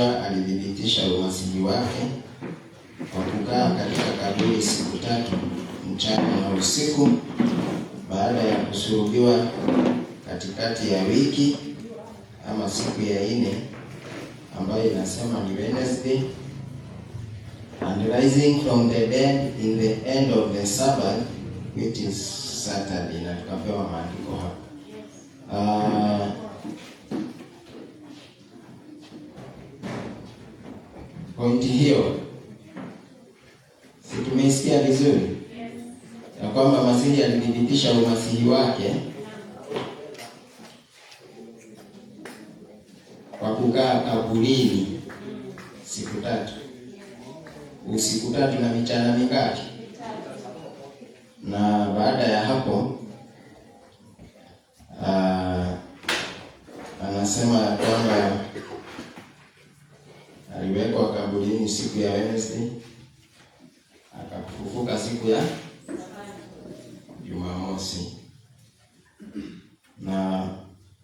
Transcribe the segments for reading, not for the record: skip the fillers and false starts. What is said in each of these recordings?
Alithibitisha umasihi wake kwa kukaa katika kaburi siku 3 mchana na usiku, baada ya kusulubiwa katikati ya wiki ama siku ya 4 ambayo inasema ni Wednesday, and rising from the dead in the end of the Sabbath, which is Saturday. Na tukapewa maandiko hapa. Pointi hiyo si tumeisikia vizuri? Ya kwamba Masihi alithibitisha umasihi wake kwa kukaa kaburini siku 3, usiku 3 na michana mingapi? Na baada ya hapo, anasema ya kwamba aliwekwa kaburini siku ya Wednesday, akafufuka siku ya Jumamosi. Na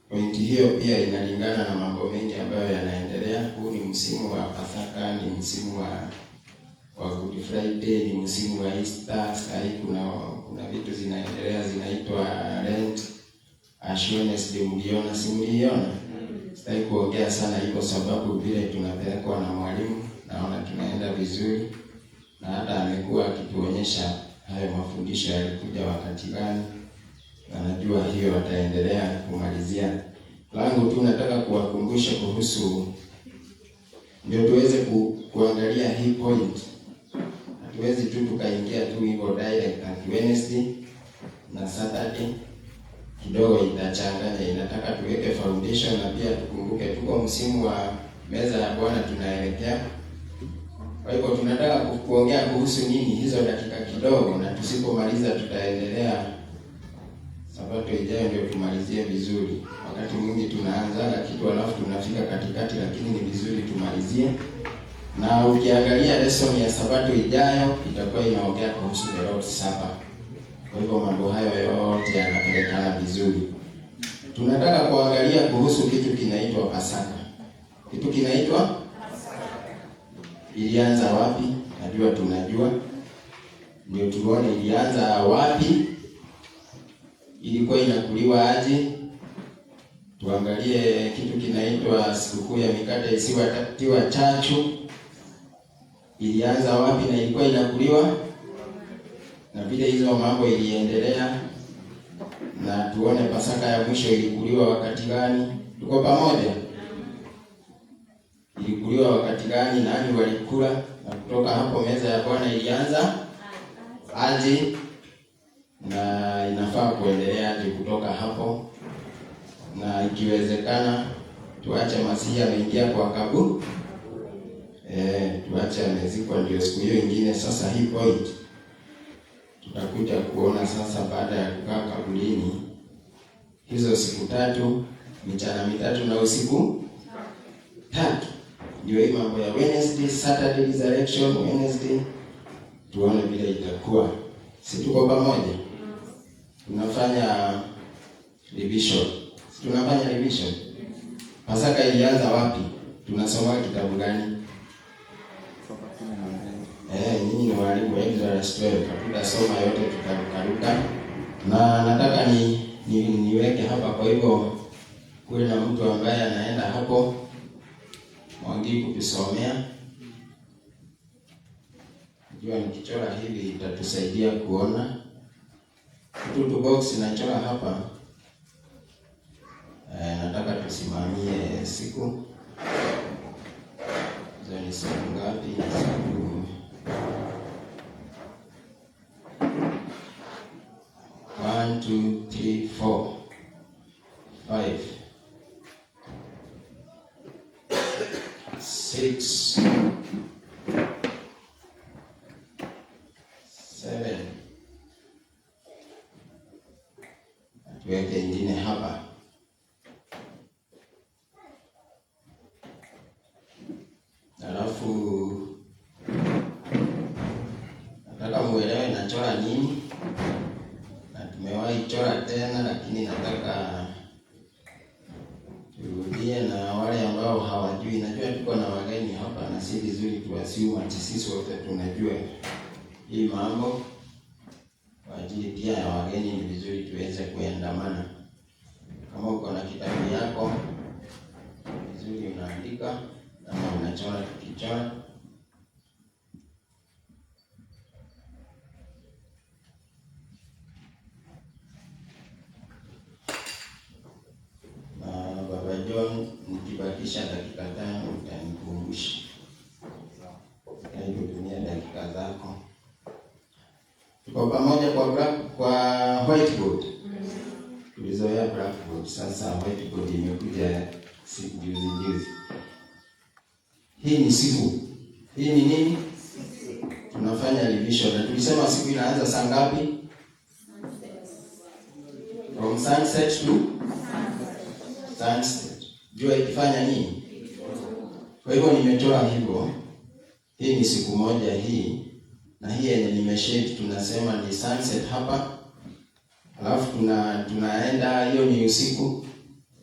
pointi hiyo pia inalingana na mambo mengi ambayo yanaendelea. Huu ni msimu wa Pasaka, ni msimu wa Good Friday, ni msimu wa Easter. Sasa hivi kuna vitu zinaendelea zinaitwa Lent, Ash Wednesday. Mliona, si mliona? Sitaki kuongea sana hivyo sababu vile tunapelekwa na mwalimu, naona tunaenda vizuri, na hata amekuwa akituonyesha hayo mafundisho yalikuja wakati gani, na najua hiyo ataendelea kumalizia. Langu tu nataka kuwakumbusha kuhusu, ndio tuweze kuangalia hii point. Hatuwezi tu tukaingia tu hivyo direct at Wednesday na Saturday, kidogo itachanganya. Inataka tuweke foundation, na pia tukumbuke tuko msimu wa meza ya Bwana tunaelekea. Kwa hivyo tunataka kuongea kuhusu nini hizo dakika kidogo, na tusipomaliza tutaendelea Sabato ijayo ndio tumalizie vizuri. Wakati mwingi tunaanza kitu alafu tunafika katikati, lakini ni vizuri tumalizie. Na ukiangalia lesson ya Sabato ijayo itakuwa inaongea kuhusu the Lord's Supper. Kwa hivyo mambo hayo yote yanapelekana vizuri. Tunataka kuangalia kuhusu kitu kinaitwa Pasaka. Kitu kinaitwa Pasaka. Ilianza wapi? Najua tunajua. Ndio tuone ilianza wapi? Ilikuwa inakuliwa aje? Tuangalie kitu kinaitwa sikukuu ya mikate isiyotiwa chachu. Ilianza wapi na ilikuwa inakuliwa? Na vile hizo mambo iliendelea, na tuone Pasaka ya mwisho ilikuliwa wakati gani? Tuko pamoja? Ilikuliwa wakati gani? Nani walikula? Na kutoka hapo meza ya Bwana ilianza aje? Na inafaa kuendelea aje kutoka hapo? Na ikiwezekana tuache Masihi ameingia kwa kaburi, tuache amezikwa, ndio siku hiyo ingine. Sasa hii point tutakuja kuona sasa baada ya kukaa kaburini hizo siku 3, michana 3 na usiku 3. Ndio hii mambo ya Wednesday, Saturday resurrection, Wednesday, tuone vile itakuwa. Si tuko pamoja? Tunafanya revision. Si tunafanya revision? Pasaka ilianza wapi? Tunasoma kitabu gani? Nyinyi ni walimu wa Exodus 12. Hatutasoma yote, tutarukaruka. Na nataka niweke hapa, kwa hivyo kuwe na mtu ambaye anaenda hapo Mwangi kutusomea. Najua nikichora hivi itatusaidia kuona. Kitu box nachora hapa. Nataka tusimamie siku. Hizo ni siku ngapi? Siku 1, 2, 3, 4, 5, 6, 7. Tuweke ingine hapa. Alafu nataka muelewe nachora nini. Na tumewahi chora tena, lakini nataka turudie na wale ambao hawajui. Najua tuko na wageni vizuri tuassume ati sisi wote tunajua hii mambo. Kwa ajili pia ya wageni ni vizuri tuweze kuandamana. Kama uko na kitabu yako vizuri unaandika ama unachora tukichora. Na Baba John, nikibakisha dakika 5 utanikumbusha. Tumia dakika zako. Tuko pamoja kwa whiteboard. Tulizoea blackboard, sasa whiteboard imekuja siku juzi juzi. Hii ni siku. Hii ni nini? Tunafanya revision. Na tulisema siku inaanza saa ngapi? From sunset to sunset. Jua ikifanya nini? Kwa hivyo nimetoa hivyo. Hii ni siku moja hii. Na hii yenye nimeshade tunasema ni sunset hapa. Alafu tunaenda, hiyo ni usiku.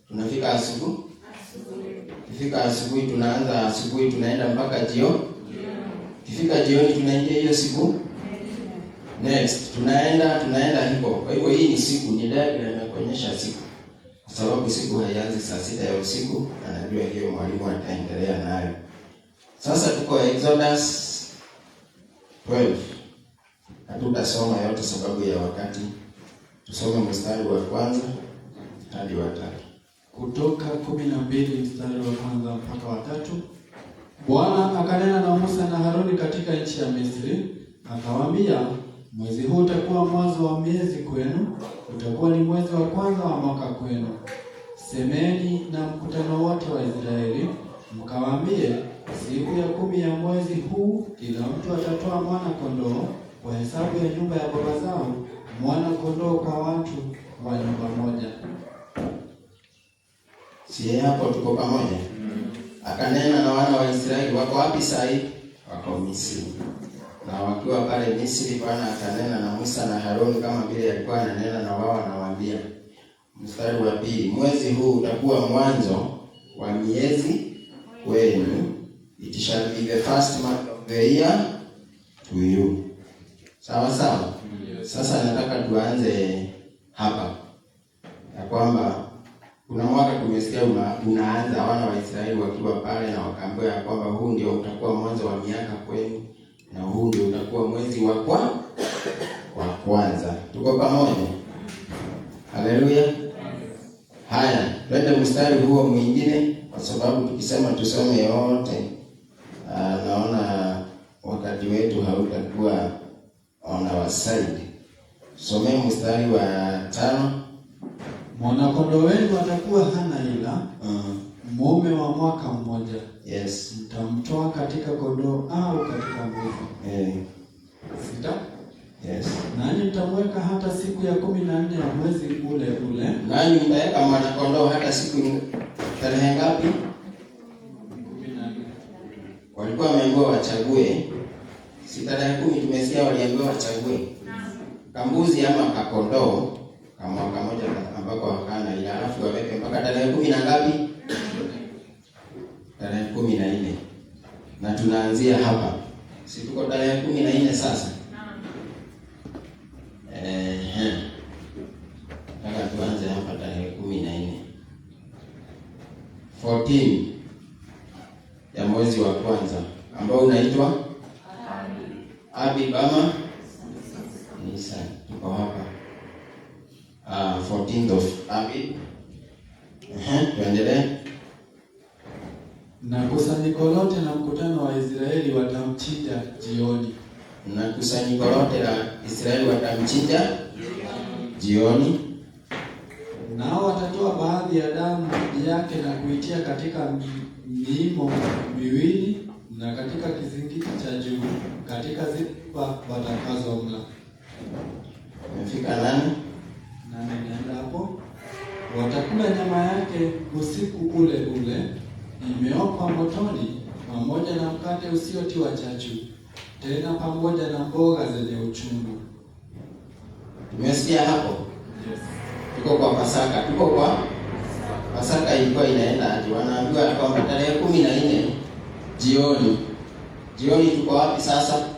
Tunafika asubuhi. Kifika asubuhi tunaanza asubuhi tunaenda mpaka jioni. Kifika jioni tunaingia hiyo siku next. Tunaenda hivyo. Kwa hivyo hii ni siku, ni diagram ya kuonyesha siku. Kwa sababu siku haianzi saa 6 ya usiku, na najua hiyo mwalimu ataendelea nayo. Sasa tuko Exodus 12. Hatutasoma yote sababu ya wakati. Tusome mstari wa kwanza hadi wa 3. Kutoka 12 mstari wa kwanza mpaka wa 3. Bwana akanena na Musa na Haruni katika nchi ya Misri, akawaambia, mwezi huu utakuwa mwanzo wa miezi kwenu, utakuwa ni mwezi wa kwanza wa mwaka kwenu. Semeni na mkutano wote wa Israeli, mkawaambie, siku ya 10 ya mwezi huu kila mtu atatoa mwana kondoo kwa hesabu ya nyumba ya baba zao, mwana kondoo kwa watu wa nyumba moja. Si hapo tuko pamoja? Akanena na wana wa Israeli, wako wapi sasa hivi? Wako Misri. Na wakiwa pale Misri, Bwana akanena na Musa na Haruni kama vile alikuwa ananena na wao, anawaambia. Mstari wa 2, mwezi huu utakuwa mwanzo wa miezi kwenu. It shall be the first month of the year to you. Sawa sawa? Yes. Sasa nataka tuanze hapa. Ya kwamba kuna mwaka tumesikia unaanza wana wa Israeli wakiwa pale na wakaambiwa ya kwamba huu ndio utakuwa mwanzo wa miaka kwenu na huu ndio utakuwa mwezi wa kwanza. Tuko pamoja? Haleluya. Haya, twende mstari huo mwingine kwa sababu tukisema tusome yote naona wakati wetu hautakuwa on our side. Somee mstari wa 5. Mwana-kondoo wenu atakuwa hana ila, mume wa mwaka mmoja. Yes. Mtamtoa katika kondoo au katika mbuzi. 6. Yes. Nanyi mtamweka hata siku ya 14 ya mwezi ule ule. Nanyi mtaweka mwana-kondoo hata siku tarehe ngapi? 14. Walikuwa wameambiwa wachague. Si tarehe 10 tumesikia waliambiwa wachague. Kambuzi ama kakondoo kama mwaka mmoja ambako hakana ila, alafu waweke mpaka tarehe 10 na ngapi? Tarehe 14. Na tunaanzia hapa. Si tuko tarehe 14 sasa? Nataka tuanze hapa tarehe 14. 14 ya mwezi wa kwanza ambao unaitwa Abib ama Nisan. Tuko hapa 14th of Abib. Tuendelee. Na kusanyiko lote la mkutano wa Israeli watamchinja jioni. Na kusanyiko lote la Israeli watamchinja jioni. Nao watatoa baadhi ya damu yake na kuitia katika miimo miwili na katika kizingiti cha juu, katika zile watakazo mla. Umefika nani? Nani naenda hapo? Watakula nyama yake usiku ule ule, imeokwa motoni, pamoja na mkate usiotiwa chachu, tena pamoja na mboga zenye uchungu. Tumesikia hapo? Yes. Tuko kwa Pasaka, tuko kwa Pasaka ilikuwa inaenda aje? Wanaambiwa kwamba tarehe 14 jioni Jioni tuko wapi sasa?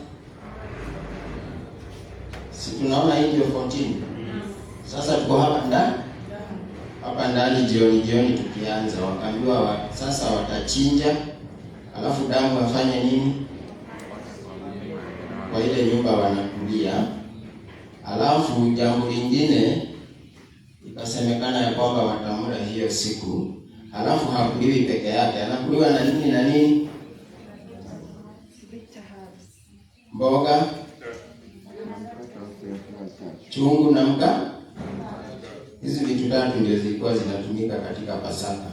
Si tunaona hii ndio 14. Sasa tuko hapa ndani. Hapa ndani jioni jioni tukianza, wakaambiwa sasa watachinja, alafu damu wafanye nini? Kwa ile nyumba wanakulia. Alafu jambo lingine ikasemekana ya kwamba watamla hiyo siku, alafu hakuliwi peke yake, anakuliwa na nini na nini? Mboga chungu na mka. Hizi vitu tatu ndio zilikuwa zinatumika katika Pasaka: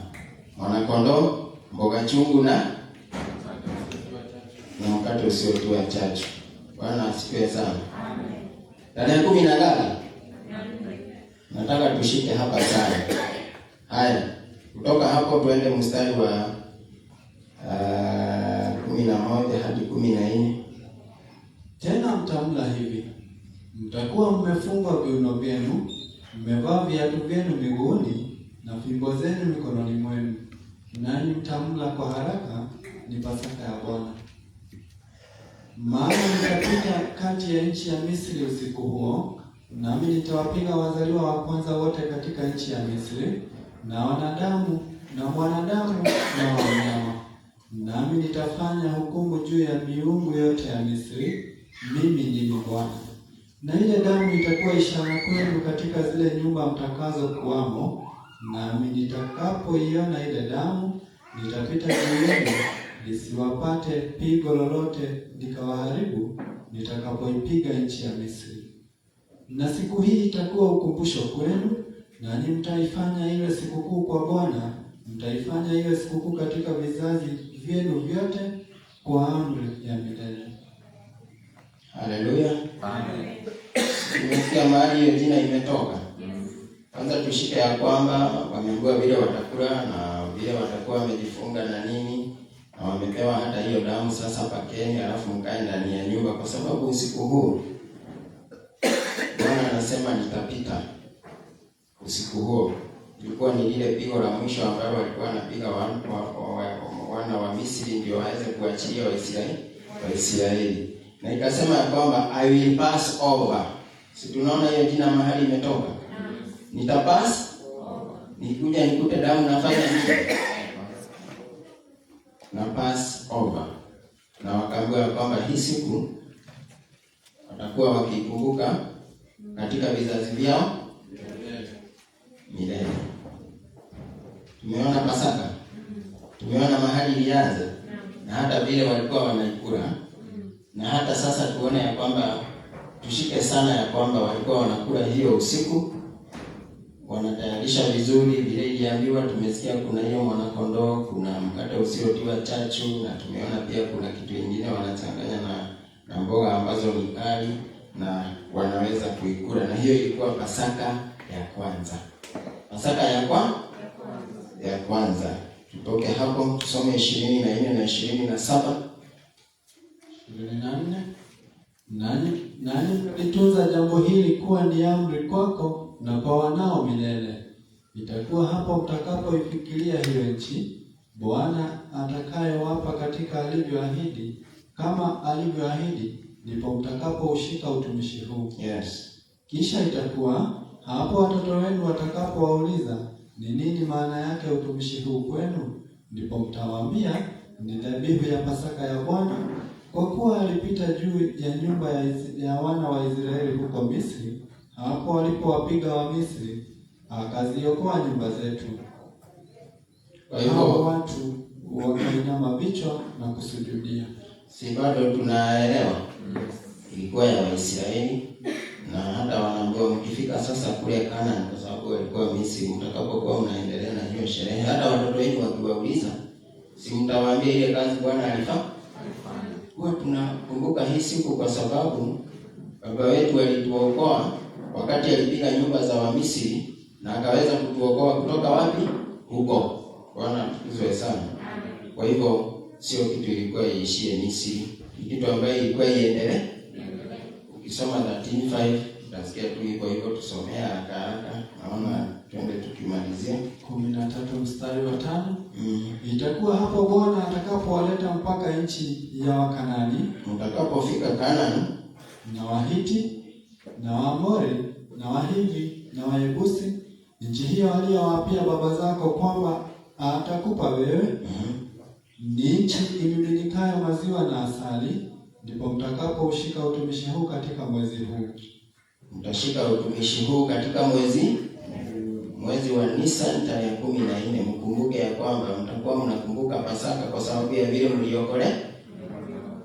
mwanakondoo, mboga chungu na mkate usiotiwa chachu. Bwana asifiwe sana. Tarehe 10 na ngapi? Nataka tushike hapa sana. Haya, kutoka hapo tuende mstari wa 11 hadi 14. Tena mtamla hivi: mtakuwa mmefungwa viuno vyenu, mmevaa viatu vyenu miguuni, na fimbo zenu mikononi mwenu, nanyi mtamla kwa haraka; ni Pasaka ya Bwana. Maana nitapita kati ya nchi ya Misri usiku huo, nami nitawapiga wazaliwa wa kwanza wote katika nchi ya Misri, na wanadamu na mwanadamu na wanyama. Nami nitafanya hukumu juu ya miungu yote ya Misri. Mimi ndimi Bwana. Na ile damu itakuwa ishara kwenu katika zile nyumba mtakazo kuwamo, nami nitakapoiona ile damu, nitapita juu yenu, lisiwapate pigo lolote likawaharibu, nitakapoipiga nchi ya Misri. Na siku hii itakuwa ukumbusho kwenu, nanyi mtaifanya iwe sikukuu kwa Bwana, mtaifanya iwe sikukuu katika vizazi vyenu vyote kwa amri ya milele. Haleluya. Tumesikia mahali hiyo jina imetoka. Kwanza tushike ya kwamba wameambiwa vile watakula na vile watakuwa wamejifunga na nini, na wamepewa hata hiyo damu. Sasa pakeni, alafu mkae ndani ya nyumba, kwa sababu usiku huu Bwana anasema nitapita. Usiku huo ilikuwa ni lile pigo la mwisho ambalo walikuwa wanapiga wana wa Misri ndio waweze kuachilia Waisraeli. Na ikasema ya kwamba I will pass over. Si tunaona hiyo jina mahali imetoka? Nitapass, nikuja nikute damu nafanya nini? Na pass over. Na wakaambiwa ya kwamba hii siku watakuwa wakiikumbuka katika vizazi vyao milele. Tumeona Pasaka, tumeona mahali ilianza na hata vile walikuwa wanaikula, na hata sasa tuone ya kwamba tushike sana ya kwamba walikuwa wanakula hiyo usiku, wanatayarisha vizuri vile iliambiwa. Tumesikia kuna hiyo mwanakondoo, kuna mkate usiotiwa chachu, na tumeona pia kuna kitu kingine wanachanganya na mboga ambazo ni kali na wanaweza kuikula, na hiyo ilikuwa Pasaka ya kwanza. Pasaka ya kwanza. Tutoke hapo tusome 24 na 27. 24. Nanyi mtalitunza jambo hili kuwa ni amri kwako na kwa wanao milele. Itakuwa hapo mtakapoifikiria hiyo nchi Bwana atakayowapa katika alivyoahidi, kama alivyoahidi, ndipo mtakapoushika utumishi huu. Kisha itakuwa hapo watoto wenu watakapowauliza ni nini maana yake utumishi huu kwenu, ndipo mtawaambia ni dhabihu ya Pasaka ya Bwana, kwa kuwa alipita juu ya nyumba ya wana wa Israeli huko Misri, hapo walipowapiga wa Misri, akaziokoa nyumba zetu. Kwa hivyo Hao watu wakainama vichwa na kusujudia. Si bado tunaelewa? Ilikuwa ya Waisraeli, na hata wanaambiwa mkifika sasa kule Canaan, kwa sababu walikuwa Misri, mtakapokuwa mnaendelea na hiyo sherehe, hata watoto wenu wakiwauliza, si mtawaambia ile kazi Bwana alifanya? Huwa tunakumbuka hii siku kwa sababu baba wetu alituokoa wakati alipiga nyumba za Wamisri na akaweza kutuokoa kutoka wapi? Huko. Bwana atukuzwe sana. Kwa hivyo sio kitu ilikuwa iishie Misri, ni kitu ambayo ilikuwa iendelee. Ukisoma 13:5 utasikia tu hivyo hivyo, tusomea haraka haraka. Naona twende tukimalizia. 13 mstari wa 5. Itakuwa hapo Bwana atakapowaleta mpaka nchi ya Wakanani Mtakapofika Kanaani na Wahiti na Waamori na Wahivi na Wayebusi, nchi hiyo aliyowapia baba zako kwamba atakupa wewe, ni nchi imiminikayo maziwa na asali, ndipo mtakapoushika utumishi huu katika mwezi huu. Mtashika utumishi huu katika mwezi wa Nisan tarehe 14. Mkumbuke ya kwamba mtakuwa mnakumbuka Pasaka kwa sababu ya vile mliokole.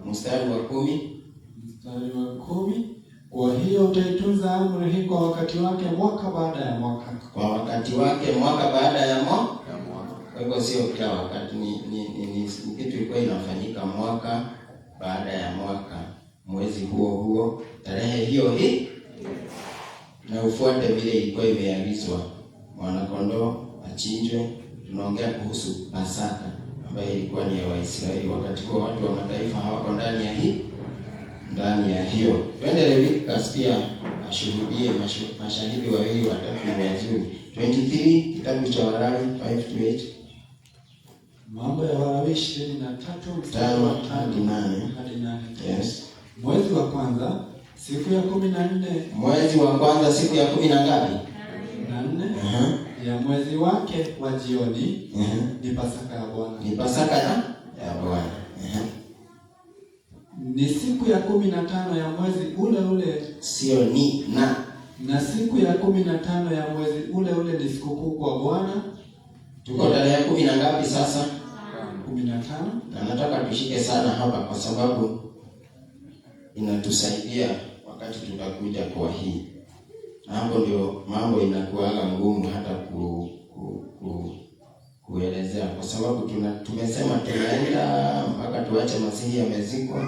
Mstari wa 10. Mstari wa 10. Kwa hiyo utaitunza amri hii kwa wakati wake, mwaka baada ya mwaka. Kwa wakati wake, mwaka baada ya mwaka. Kwa hivyo sio kila wakati, ni kitu ilikuwa inafanyika mwaka baada ya mwaka, mwezi huo huo, tarehe hiyo hii, na ufuate vile ilikuwa imeagizwa. Mwanakondoo achinjwe. Tunaongea kuhusu Pasaka ambayo ilikuwa ni ya Waisraeli wakati huo, watu wa mataifa hawako ndani ya hiyo. Twende Leviticus pia ashuhudie, mashahidi wawili watatu ni wazuri. 23 kitabu cha Walawi 5 to 8. Mambo ya Walawi 23 mstari wa 5 hadi 8. hadi 8. Yes. Mwezi wa kwanza siku ya 14 Mwezi wa kwanza siku ya 10 na ngapi? Na 4 ya mwezi wake wa jioni ni Pasaka ya Bwana. Ni Pasaka ya Bwana. Ni siku ya 15 ya mwezi ule ule. Sio ni na. Na siku ya 15 ya mwezi ule ule ni sikukuu kwa Bwana. Tuko tarehe 10 na ngapi sasa? 15. Na nataka tushike sana hapa kwa sababu inatusaidia wakati tutakuja kwa hii. Na hapo ndio mambo inakuanga ngumu hata kuelezea kwa sababu tumesema tunaenda mpaka tuache Masihi amezikwa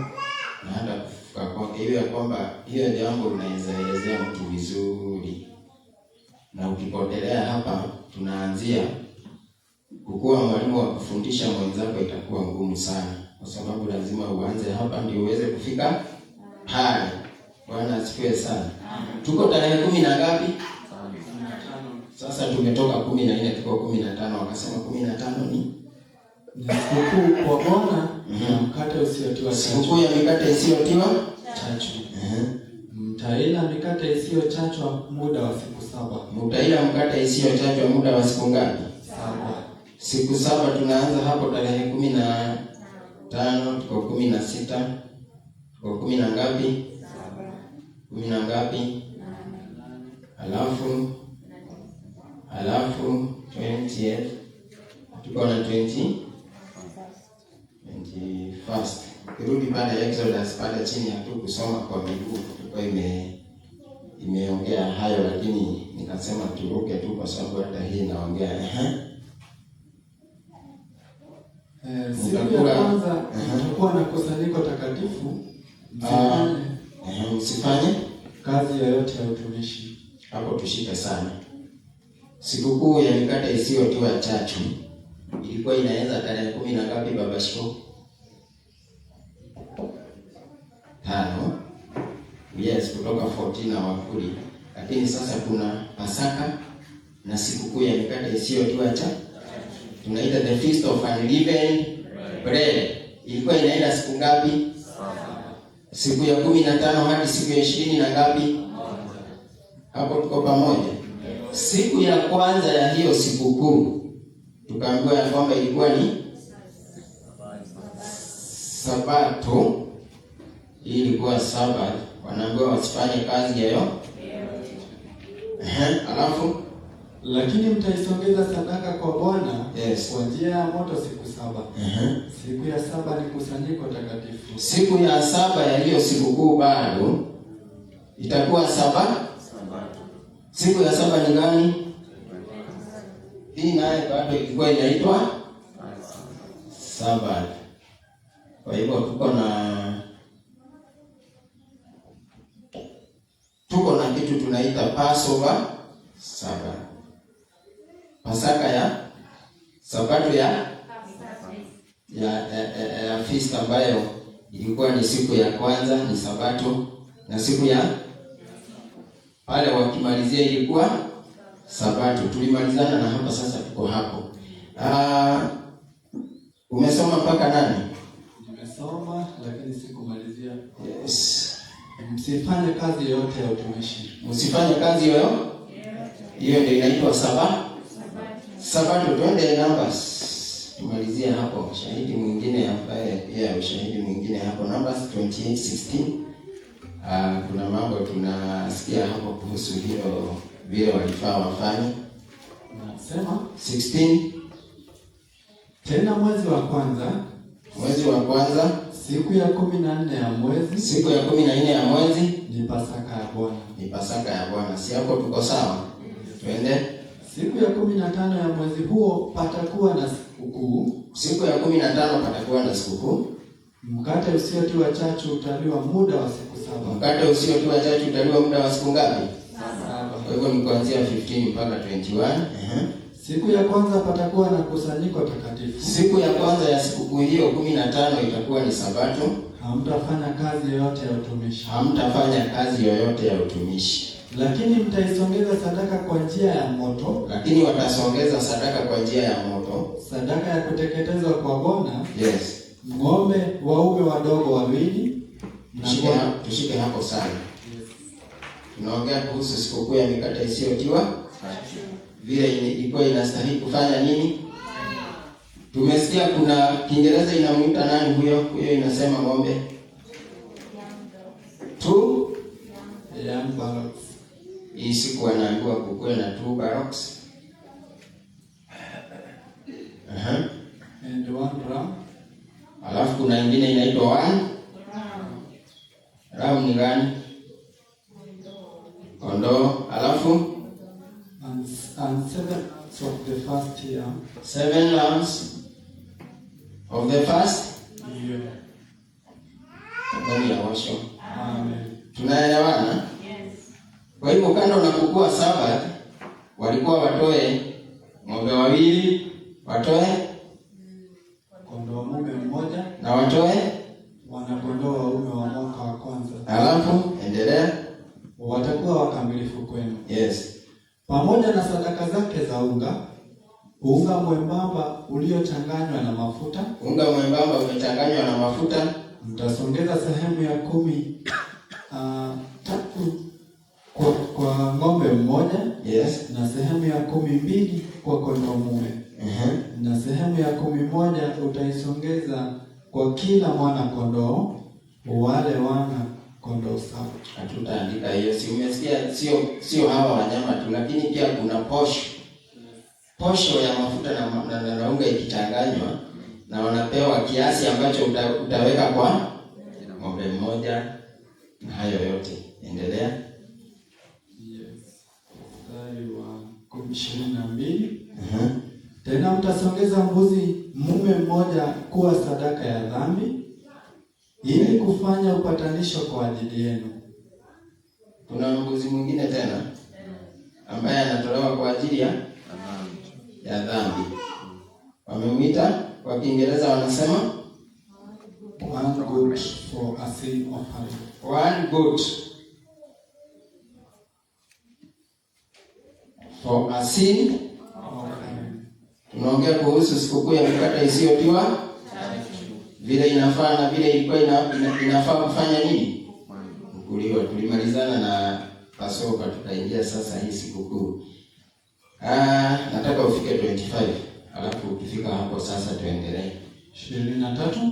na hata kufufuka kwake, hiyo ya kwamba hiyo jambo unaweza elezea mtu vizuri, na ukipotelea hapa tunaanzia kukuwa mwalimu wa kufundisha mwenzako itakuwa ngumu sana, kwa sababu lazima uanze hapa ndio uweze kufika pale. Bwana asifiwe sana. Tuko tarehe 10 na ngapi? Sasa tumetoka 14 tuko 15. Wakasema 15 ni Ni sikukuu kwa Bwana na mkate usiotiwa chachu. Sikukuu ya mikate isiyotiwa chachu. Mtaila mikate isiyochachwa muda wa siku 7. Mtaila mkate isiyochachwa muda wa siku ngapi? 7. Siku 7. Tunaanza hapo tarehe 15, tuko 16, tuko 10 na ngapi? 10 na ngapi? Alafu 20th tuko na 21st. Kirudi pale Exodus pale chini hatukusoma kwa miguu, tulikuwa imeongea hayo, lakini nikasema turuke tu kwa sababu hata hii inaongea. Siku ya kwanza mtakuwa na kusanyiko takatifu, msifanye Msifanye kazi yoyote ya utumishi. Hapo tushike sana. Sikukuu ya mikate isiyotiwa chachu ilikuwa inaanza tarehe 10 na ngapi, baba Shiko? 5. Yes, kutoka 14 na wakuli. Lakini sasa kuna Pasaka na sikukuu ya mikate isiyotiwa chachu. Tunaita the Feast of Unleavened Bread. Ilikuwa inaenda siku ngapi? Siku ya 15 hadi siku ya 20 na ngapi? Hapo tuko pamoja. Siku ya kwanza ya hiyo sikukuu tukaambiwa ya kwamba ilikuwa ni Sabato. Hii ilikuwa Sabato, wanaambiwa wasifanye kazi yayo. Alafu lakini mtaisongeza sadaka kwa Bwana Yes. kwa njia ya moto siku 7. Siku ya 7 ni kusanyiko takatifu. Siku ya 7 ya hiyo sikukuu bado itakuwa 7. Siku ya 7 ni gani? Hii naye bado ilikuwa inaitwa Sabato. Kwa hivyo tuko na kitu tunaita Passover Sabbath. Pasaka ya Sabato ya feast ambayo ilikuwa ni siku ya kwanza ni Sabato, na siku ya pale wakimalizia ilikuwa Sabato. Tulimalizana na hapa, sasa tuko hapo. Umesoma mpaka nani? Nimesoma lakini sikumalizia. Yes. Msifanye kazi yoyote ya utumishi. Msifanye kazi yoyo. Hiyo ndio inaitwa Sabato. Twende Numbers. Tumalizie hapo. Shahidi mwingine ambaye pia ushahidi mwingine hapo Numbers 28:16. Kuna mambo tunasikia hapo kuhusu hiyo vile walifaa wafanye. Nasema 16. Tena mwezi wa kwanza, Mwezi wa kwanza, siku ya 14 ya mwezi, siku ya 14 ya mwezi ni Pasaka ya Bwana. Ni Pasaka ya Bwana. Si hapo tuko sawa? Twende. Siku ya 15 ya mwezi huo patakuwa na sikukuu. Siku ya 15 patakuwa na sikukuu. Mkate usiotiwa chachu utaliwa muda wa siku 7. Mkate usiotiwa chachu utaliwa muda wa siku ngapi? 7. Kwa hivyo ni kuanzia 15 mpaka 21. Siku ya kwanza patakuwa na kusanyiko takatifu. Siku ya kwanza ya sikukuu hiyo 15 itakuwa ni Sabato. Hamtafanya kazi yoyote ya utumishi. Hamtafanya kazi yoyote ya utumishi. Lakini mtaisongeza sadaka kwa njia ya moto. Lakini watasongeza sadaka kwa njia ya moto. Sadaka ya kuteketezwa kwa Bwana. Yes. Ng'ombe waume wadogo wawili. Tushike hapo sana. Yes. Tunaongea kuhusu sikukuu ya mikate isiyotiwa vile ilikuwa inastahili kufanya nini? Tumesikia kuna Kiingereza inamuita nani huyo? Huyo inasema ng'ombe. Two young bullocks. Hii siku wanaambiwa kukuwe na 2 bullocks. And 1 ram. Alafu kuna ingine inaitwa 1 ram. Ni gani? Kondoo. Alafu and 7 lambs of the first year. 7 lambs of the first year. Habari ya washo. Amen. Tunaelewana? Yes. Kwa hivyo kando na kukua Sabbath, walikuwa watoe ng'ombe wawili, watoe kondoo mume mmoja na watoe wanakondoo waume wa mwaka wa kwanza. Alafu endelea. Watakuwa wakamilifu kwenu. Yes. Pamoja na sadaka zake za unga, unga mwembamba uliochanganywa na mafuta. Unga mwembamba umechanganywa na mafuta. Mtasongeza sehemu ya 13 kwa ng'ombe mmoja. Yes. Na sehemu ya 12 kwa kondoo mume. Na sehemu ya 11 utaisongeza kwa kila mwana kondoo, wale wana kondoo 7. Hatutaandika hiyo, si umesikia? Sio hawa wanyama tu, lakini pia kuna posho. Posho ya mafuta na unga ikichanganywa, na wanapewa kiasi ambacho utaweka kwa ng'ombe mmoja na hayo yote. Endelea. Yes. Mstari wa 22. Tena mtasongeza mbuzi mume mmoja kuwa sadaka ya dhambi, ili kufanya upatanisho kwa ajili yenu. Kuna mbuzi mwingine tena ambaye anatolewa kwa ajili ya dhambi. Wamemwita kwa Kiingereza wanasema 1 goat for a sin offering. 1 goat for a sin offering. Tunaongea kuhusu sikukuu ya mikate isiyotiwa vile inafaa na vile ilikuwa inafaa kufanya nini? Kuliwa. Tulimalizana na Passover, tukaingia sasa hii sikukuu. Nataka ufike 25. Alafu ukifika hapo sasa tuendelee. 23.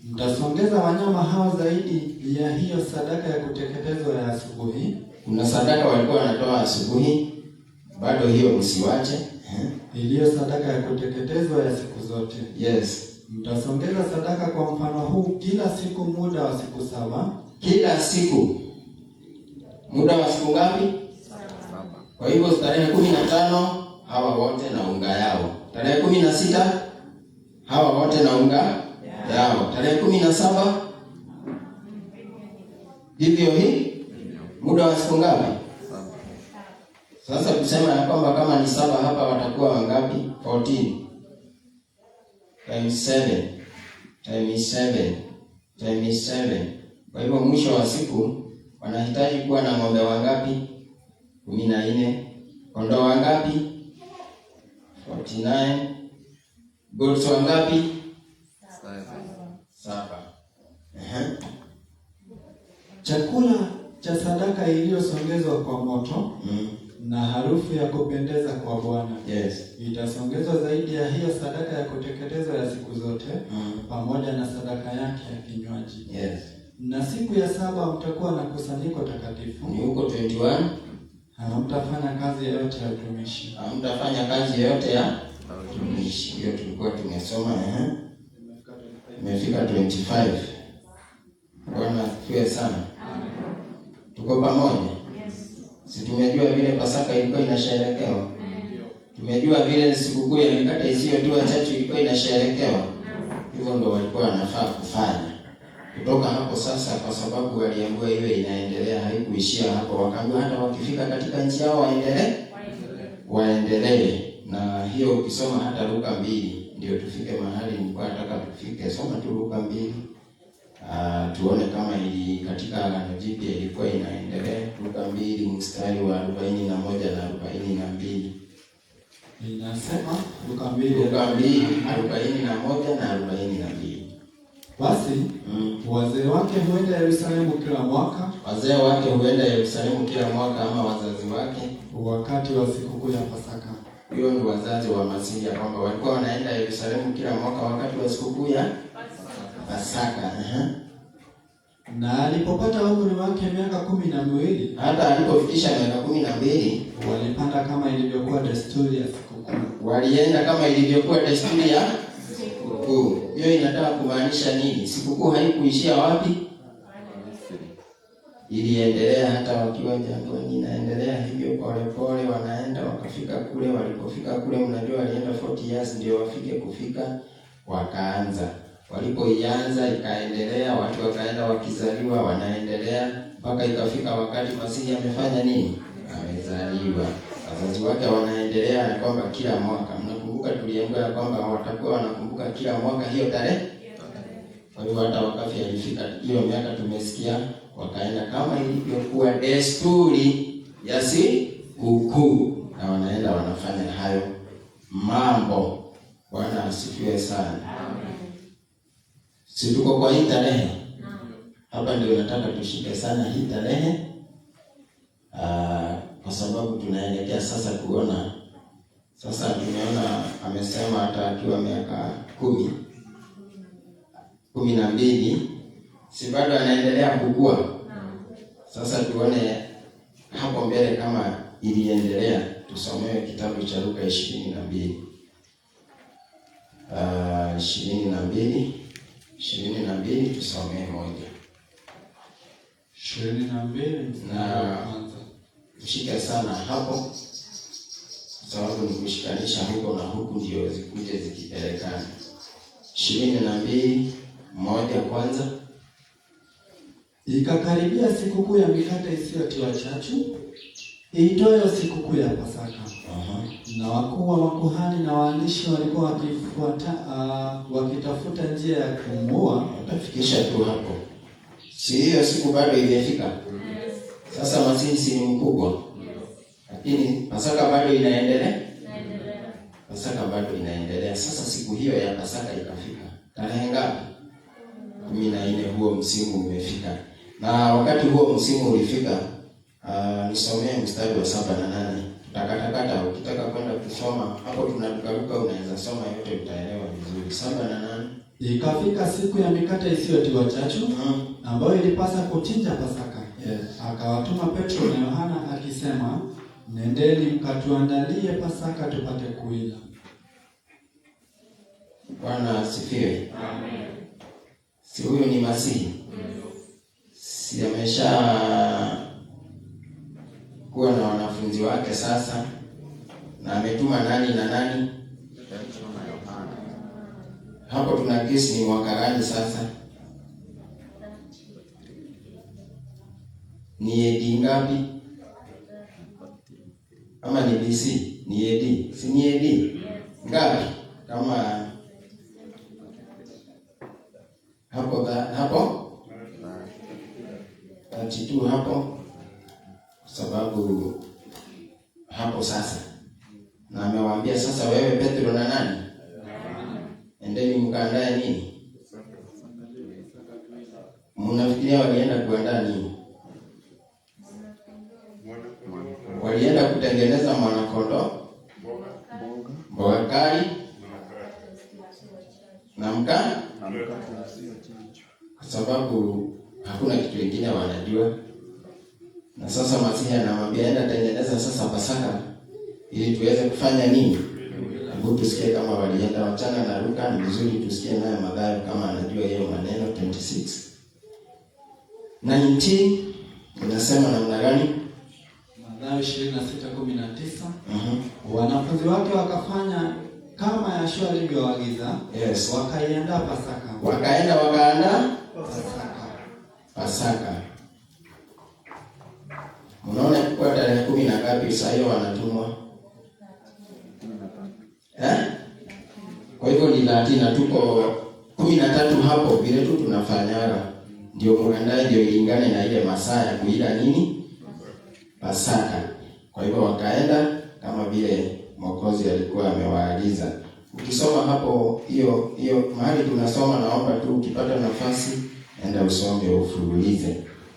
Mtasongeza wanyama hao zaidi ya hiyo sadaka ya kuteketezwa ya asubuhi. Kuna sadaka walikuwa wanatoa asubuhi, bado hiyo msiwache. Iliyo sadaka ya kuteketezwa ya siku zote. Yes. Mtasongeza sadaka kwa mfano huu kila siku muda wa siku 7. Kila siku muda wa siku ngapi? 7. Kwa hivyo tarehe 15 hawa wote na unga yao. Tarehe 16 hawa wote na unga yao. Tarehe 17 hivyo hii muda wa siku ngapi? 7. Sasa tuseme ya kwamba kama ni 7 hapa watakuwa wangapi? 14 times 7 times 7 times 7. Kwa hivyo mwisho wa siku wanahitaji kuwa na ng'ombe wangapi? 14. Kondoo wangapi? 49. Goats wangapi? 7. Ehe. Chakula cha sadaka iliyosongezwa kwa moto na harufu ya kupendeza kwa Bwana. Itasongezwa zaidi ya hiyo sadaka ya kuteketezwa ya siku zote, pamoja na sadaka yake ya kinywaji. Na siku ya saba mtakuwa na kusanyiko takatifu. Ni huko 21. Hamtafanya kazi yoyote ya utumishi. Hamtafanya kazi yoyote ya utumishi. Hiyo tulikuwa tumesoma, eh. Imefika 25. Bwana asifiwe sana. Tuko pamoja? Si tumejua vile Pasaka ilikuwa inasherekewa? Tumejua vile sikukuu ya mikate isiyotiwa chachu ilikuwa inasherekewa? Hivyo ndio walikuwa wanafaa kufanya. Kutoka hapo sasa, kwa sababu waliambiwa iwe inaendelea, haikuishia hapo. Wakaambiwa hata wakifika katika nchi yao waendelee, waendelee. Na hiyo ukisoma hata Luka 2, ndio tufike mahali nilikuwa nataka tufike. Soma tu Luka 2. Tuone kama ili katika Agano Jipya ilikuwa inaendelea. Luka 2 mstari wa 41 na 42. Inasema Luka 2, Luka 2 41 na 42. Basi wazee wake huenda Yerusalemu kila mwaka. Wazee wake huenda Yerusalemu kila mwaka, ama wazazi wake, wakati wa sikukuu ya Pasaka. Hiyo ni wazazi wa Masihi, ya kwamba walikuwa wanaenda Yerusalemu kila mwaka wakati wa sikukuu ya Pasaka. Na alipopata umri wake miaka 12, hata alipofikisha miaka 12, walipanda kama ilivyokuwa desturi ya sikukuu. Walienda kama ilivyokuwa desturi ya sikukuu. Hiyo inataka kumaanisha nini? Sikukuu haikuishia wapi? Iliendelea hata wakiwa jangwani, inaendelea hivyo pole pole, wanaenda wakafika kule. Walipofika kule, mnajua walienda 40 years ndio wafike kufika, wakaanza. Walipoianza ikaendelea, watu wakaenda wakizaliwa, wanaendelea mpaka ikafika wakati Masihi amefanya nini? Amezaliwa. Wazazi wake wanaendelea na kwamba kila mwaka, mnakumbuka tuliambiwa ya kwamba watakuwa wanakumbuka kila mwaka hiyo tarehe. Kwa hiyo hata wakati alifika hiyo miaka tumesikia, wakaenda kama ilivyokuwa desturi ya sikukuu, na wanaenda wanafanya hayo mambo. Bwana asifiwe sana. Si tuko kwa hii tarehe? Hapa ndio nataka tushike sana hii tarehe. Kwa sababu tunaelekea sasa kuona. Sasa tumeona amesema hata akiwa miaka 12, si bado anaendelea kukua. Sasa tuone hapo mbele kama iliendelea. Tusomewe kitabu cha Luka 22. 22, tusomee moja. 22 mstari wa kwanza. Tushike sana hapo, sababu ni kushikanisha huko na huku ndio zikuje zikipelekana. 22:1 kwanza. Ikakaribia sikukuu ya mikate isiyotiwa chachu, iitwayo sikukuu ya Pasaka. Na wakuu wa makuhani na waandishi walikuwa wakitafuta njia ya kumuua. Utafikisha tu hapo. Si hiyo siku bado haijafika? Sasa Masihi si ni mkubwa? Lakini Pasaka bado inaendelea? Pasaka bado inaendelea. Sasa siku hiyo ya Pasaka ikafika. Tarehe ngapi? 14. Huo msimu umefika. Na wakati huo msimu ulifika, nisomee mstari wa 7 na 8. Tutakatakata, ukitaka kwenda kusoma hapo tunarukaruka, unaweza soma yote utaelewa vizuri. 7 na 8. Ikafika siku ya mikate isiyotiwa chachu, ambayo ilipasa kuchinja Pasaka. Akawatuma Petro na Yohana akisema, nendeni mkatuandalie Pasaka tupate kuila. Bwana asifiwe. Amen. Si huyu ni Masihi? Si amesha kuwa na wanafunzi wake sasa, na ametuma nani na nani? Petro na Yohana. Hapo tuna kesi ni mwaka gani sasa? Ni AD ngapi? Ama ni BC? Ni AD? Si ni AD? Ngapi? Kama hapo hapo 32 hapo, sababu hapo sasa. Na amewaambia sasa, wewe Petro na nani? Endeni mkaandae nini? Unafikiria walienda kuandaa nini? Walienda kutengeneza mwanakondoo, mboga kali na mkate, kwa sababu hakuna kitu kingine wanajua. Na sasa Masihi anamwambia enda tengeneza sasa Pasaka ili tuweze kufanya nini? Hebu tusikie kama walienda. Wachana na Luka, ni vizuri tusikie naye Mathayo kama anajua hiyo maneno. 26:19 inasema namna gani? Mathayo 26:19. Wanafunzi wake wakafanya kama Yeshua alivyowaagiza. Wakaiandaa Pasaka. Wakaenda wakaandaa Pasaka. Pasaka. Unaona kwa tarehe 10 na ngapi saa hiyo wanatumwa? Eh? Kwa hivyo ni 30 na tuko 13 hapo vile tu tunafanyaga. Ndio muandae, ndio ilingane na ile masaa ya kuila nini? Pasaka. Kwa hivyo wakaenda kama vile Mwokozi alikuwa amewaagiza. Ukisoma hapo hiyo hiyo mahali tunasoma, naomba tu ukipata nafasi enda usome ufululize.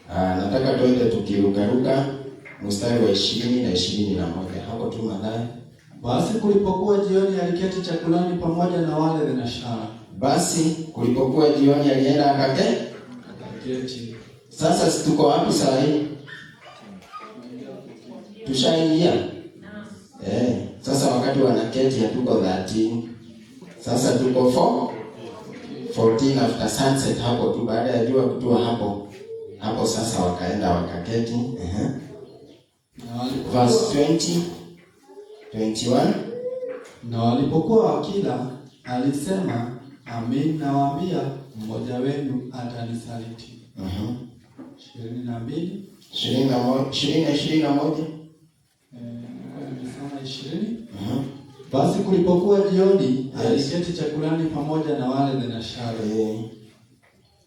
Nataka twende tukirukaruka mstari wa 20 na 21 hapo tu Mathayo. Basi kulipokuwa jioni, aliketi chakulani pamoja na wale thenashara. Basi kulipokuwa jioni, alienda akake. Akaketi. Sasa si tuko wapi saa hii? Tushaingia? Sasa wakati wanaketi hatuko 13. Sasa tuko 4 14 after sunset, hapo tu baada ya jua kutua hapo. Hapo sasa wakaenda wakaketi. Na Verse 20 21. Na walipokuwa wakila, alisema, amin nawaambia, mmoja wenu atanisaliti. 22. 21, 20 na 21. Nilikuwa nimesoma 20. Basi kulipokuwa jioni, aliketi chakulani pamoja na wale thenashara.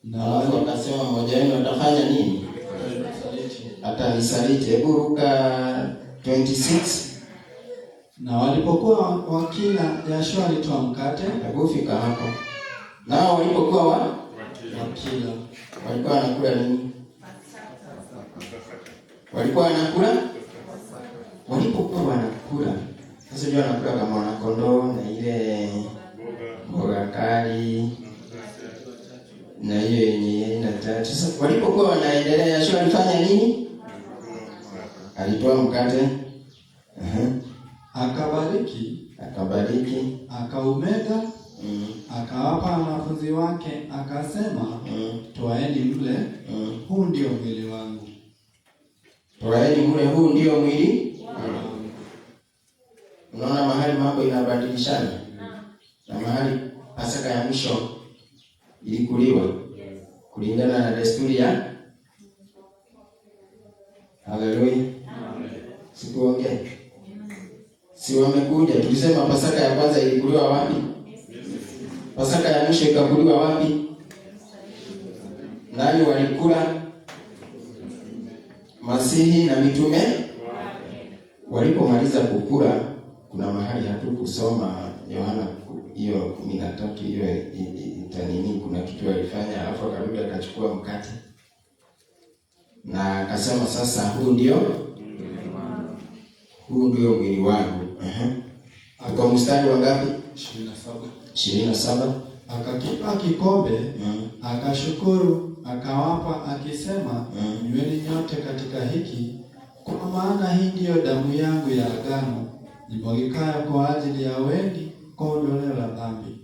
Na Alafu wale akasema mmoja wenu atafanya nini? atanisaliti. Atanisaliti. Hebu ruka 26. Na walipokuwa wakila, Yeshua alitoa mkate. Hebu fika hapo. Nao walipokuwa Wakila. Walikuwa wanakula nini? Walikuwa wanakula? Walipokuwa wanakula. Sasa ndio wanakula kama mwana kondoo na ile mboga kali na hiyo yenye haina chachu. Sasa walipokuwa wanaendelea, Yeshua alifanya nini? Alitoa mkate. Akabariki, Akabariki. Akaumega, akawapa wanafunzi wake, akasema, twaeni mle, huu ndio mwili wangu. Twaeni mle, huu ndio mwili. Unaona mahali mambo inabadilishana? Na mahali Pasaka ya mwisho ilikuliwa kulingana na desturi ya. Haleluya. Sikuongea. Si wamekuja, tulisema Pasaka ya kwanza ilikuliwa wapi? Pasaka ya mwisho ikakuliwa wapi? Nani walikula? Masihi na mitume walipomaliza kukula, kuna mahali hatukusoma Yohana hiyo 13 hiyo itanini, kuna kitu alifanya, alafu akarudi akachukua mkate na akasema sasa huu ndio mwili wangu. Kwa mstari wa ngapi? 27. 27. Akakitwaa kikombe, akashukuru, akawapa akisema, nyweni nyote katika hiki, kwa maana hii ndiyo damu yangu ya agano, imwagikayo kwa ajili ya wengi kwa ondoleo la dhambi.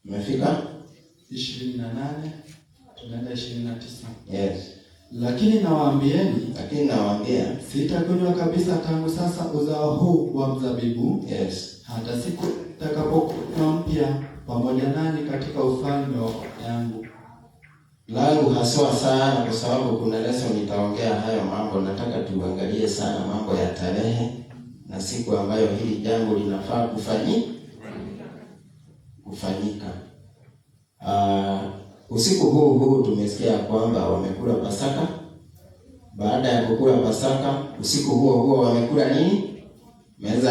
Umefika? 28 tunaenda 29. Yes. Lakini nawaambieni, Lakini nawaambia, sitakunywa kabisa tangu sasa uzao huu wa mzabibu, hata siku nitakapokunywa mpya pamoja nanyi katika ufalme wa Baba yangu. Langu haswa sana, kwa sababu kuna lesson nitaongea hayo mambo. Nataka tuangalie sana mambo ya tarehe na siku ambayo hili jambo linafaa kufanyika. Usiku huu huu tumesikia kwamba wamekula Pasaka. Baada ya kukula Pasaka, usiku huo huo wamekula nini? Meza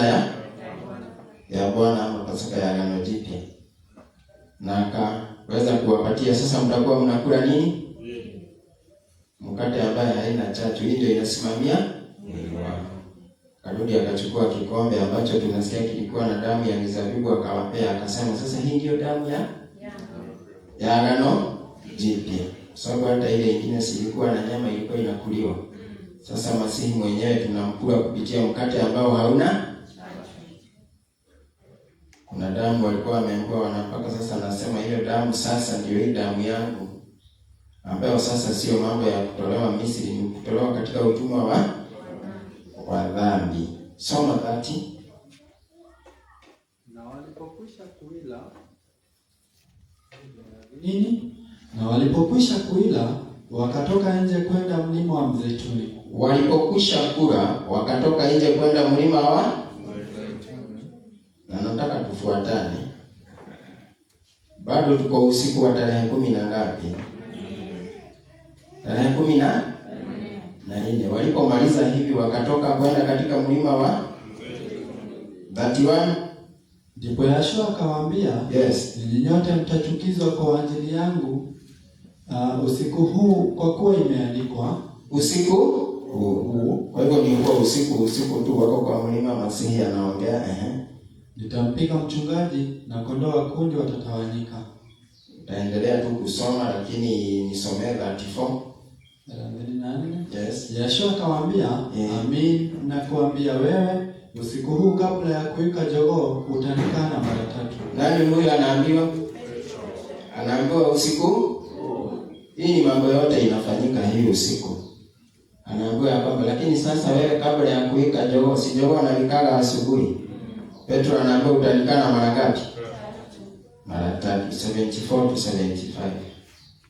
ya Bwana ama Pasaka ya Agano Jipya. Na Akaweza kuwapatia sasa, mtakuwa mnakula nini? Mkate ambaye haina chachu. Hii ndio inasimamia mwili wangu. Karudi akachukua kikombe ambacho tunasikia kilikuwa na damu ya mizabibu, akawapea, akasema sasa hii ndio damu ya agano jipya, kwa sababu hata ile ingine silikuwa na nyama, ilikuwa inakuliwa. Sasa Masihi mwenyewe tunamkula kupitia mkate ambao hauna. Kuna damu walikuwa wameambiwa wanapaka, sasa nasema hiyo damu sasa ndio hii damu yangu ambayo sasa sio mambo ya kutolewa Misri, ni kutolewa katika utumwa wa dhambi. Soma 30. Na walipokwisha kuila nini? Na walipokwisha kuila wakatoka nje kwenda mlima wa Mzeituni. Walipokwisha kula wakatoka nje kwenda mlima wa, na nataka tufuatane. Bado tuko usiku wa tarehe 10 na ngapi? Tarehe 14. Walipomaliza hivi wakatoka kwenda katika mlima wa 31. Ndipo Yashua akawaambia, Yes. ninyi nyote mtachukizwa kwa ajili yangu usiku huu, kwa kuwa imeandikwa, Usiku huu. Kwa hivyo ni huo usiku, usiku tu wako kwa mlima, Masihi anaongea. Nitampiga mchungaji na kondoo wa kundi watatawanyika. Utaendelea tu kusoma, lakini nisomee 34. 34. Yes. Yashua akawaambia, amin nakuambia wewe, usiku huu kabla ya kuwika jogoo utanikana mara tatu. Nani huyu anaambiwa? Anaambiwa usiku. Hii ni mambo yote inafanyika hii usiku. Anaambiwa ya kwamba lakini sasa wewe kabla ya kuwika jogoo, si jogoo anawikaga asubuhi. Petro anaambiwa utanikana mara ngapi? Mara tatu. 74 to 75.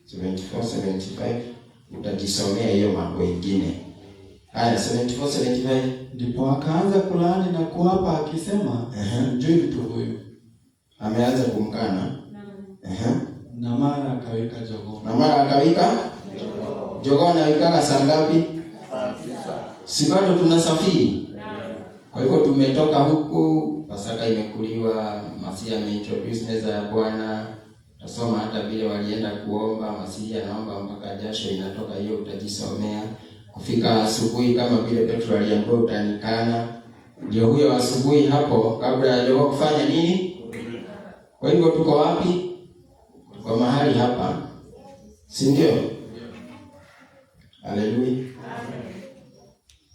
74, 75 utajisomea hiyo mambo ingine. Haya, 74, 75. Ndipo akaanza kulaani na kuapa akisema, simjui mtu huyu. Ameanza kumkana. Na mara akawika jogoo. Na mara akawika jogoo. Anawikaga saa ngapi? Si bado tunasafiri? Kwa hivyo tumetoka huku, Pasaka imekuliwa, Masihi ameintroduce meza ya Bwana. Tasoma hata vile walienda kuomba, Masihi anaomba mpaka jasho inatoka, hiyo utajisomea. Kufika asubuhi kama vile Petro aliambiwa utanikana. Ndio huyo asubuhi hapo kabla ya jogoo kufanya nini? Kwa hivyo tuko wapi? Tuko mahali hapa. Si ndio? Haleluya.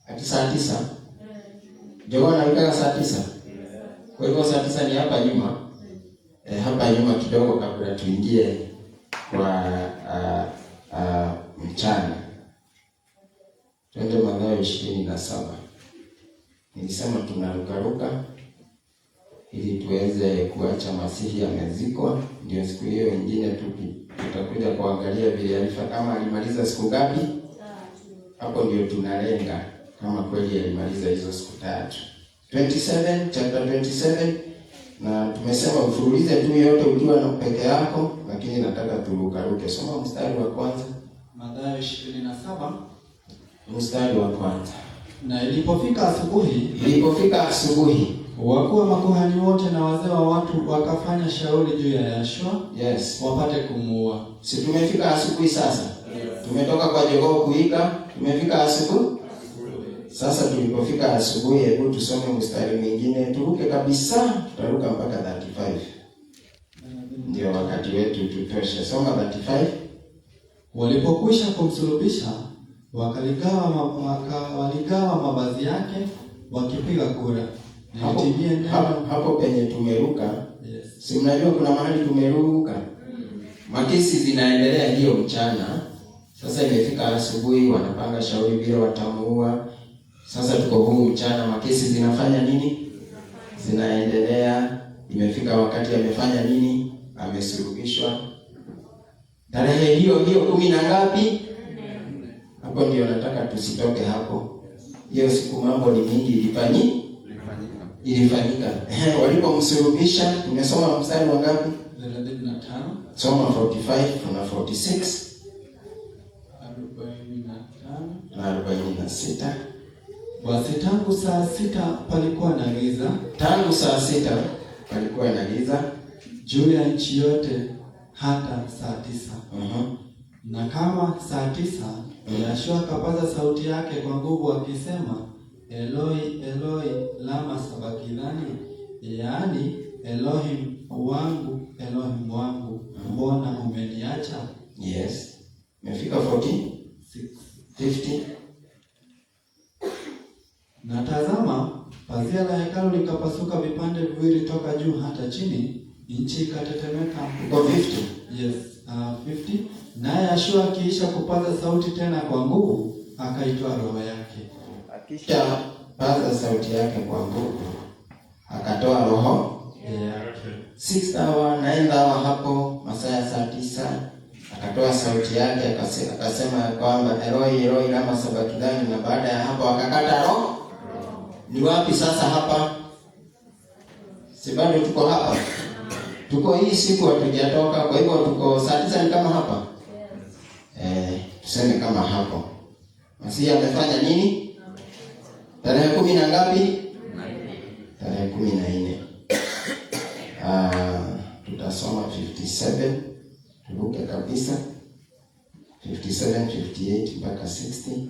Ati saa 9. Jogoo anawikaga saa 9. Kwa hivyo saa 9 ni hapa nyuma. Hapa nyuma kidogo kabla tuingie kwa mchana. Twende Mathayo 27. Nilisema tunarukaruka ili tuweze kuacha Masihi amezikwa, ndio siku hiyo nyingine tutakuja kuangalia vile alifa, kama alimaliza siku ngapi. Hapo ndio tunalenga kama kweli alimaliza hizo siku 3. 27, chapter 27, na tumesema ufurulize tu yote ukiwa na peke yako, lakini nataka turukaruke. Soma mstari wa kwanza. Mathayo 27. Mstari wa kwanza. Na ilipofika asubuhi, Ilipofika asubuhi, wakuu wa makuhani wote na wazee wa watu wakafanya shauri juu ya Yashua, Yes. wapate kumuua. Si tumefika asubuhi sasa? Tumetoka kwa jogoo kuika, tumefika asubuhi. Sasa tulipofika asubuhi, hebu tusome mstari mwingine, turuke kabisa, tutaruka mpaka 35. Ndio wakati wetu tutoshe. Soma 35. Walipokwisha kumsulubisha, waligawa mavazi yake wakipiga kura. Hapo, Nilitimie neno. hapo penye tumeruka. Yes. Si mnajua kuna mahali tumeruka. Makesi zinaendelea hiyo mchana. Sasa imefika asubuhi, wanapanga shauri vile watamuua. Sasa tuko huu mchana, makesi zinafanya nini? Zinaendelea. Imefika wakati amefanya nini? Amesulubishwa. Tarehe hiyo hiyo 10 na ngapi? Hapo ndio nataka tusitoke hapo. Hiyo siku mambo ni mingi ilifanyika. Walipomsulubisha, tumesoma mstari wa ngapi? 35. Soma 45 na 46. 45. Na 46. Basi tangu saa 6 palikuwa na giza. Tangu saa 6 palikuwa na giza juu ya nchi yote Hata saa 9. Na kama saa 9, Yashua akapaza sauti yake kwa nguvu akisema, Eloi, Eloi, lama sabakithani, yaani Elohim wangu, Elohim wangu, mbona umeniacha? Yes. Imefika 40? 6. 50? Na tazama, pazia la hekalu likapasuka vipande viwili toka juu hata chini, nchi ikatetemeka. Uko 50? Yes, 50. Naye Yashua akiisha kupaza sauti tena kwa nguvu, akaitoa roho yake. Akisha paza sauti yake kwa nguvu, akatoa roho yake. 6 hour, 9 hour hapo masaa ya saa 9 akatoa sauti yake akasema ya kwamba Eloi, Eloi lama sabakithani, na baada ya hapo akakata roho. Ni wapi sasa hapa? Si bado tuko hapa? Tuko hii siku hatujatoka, kwa hivyo tuko saa 9 ni kama hapa. Tuseme kama hapo. Masihi amefanya nini? Tarehe 10 na ngapi? Tarehe 14. Tutasoma 57, turuke kabisa 57, 58 mpaka 60,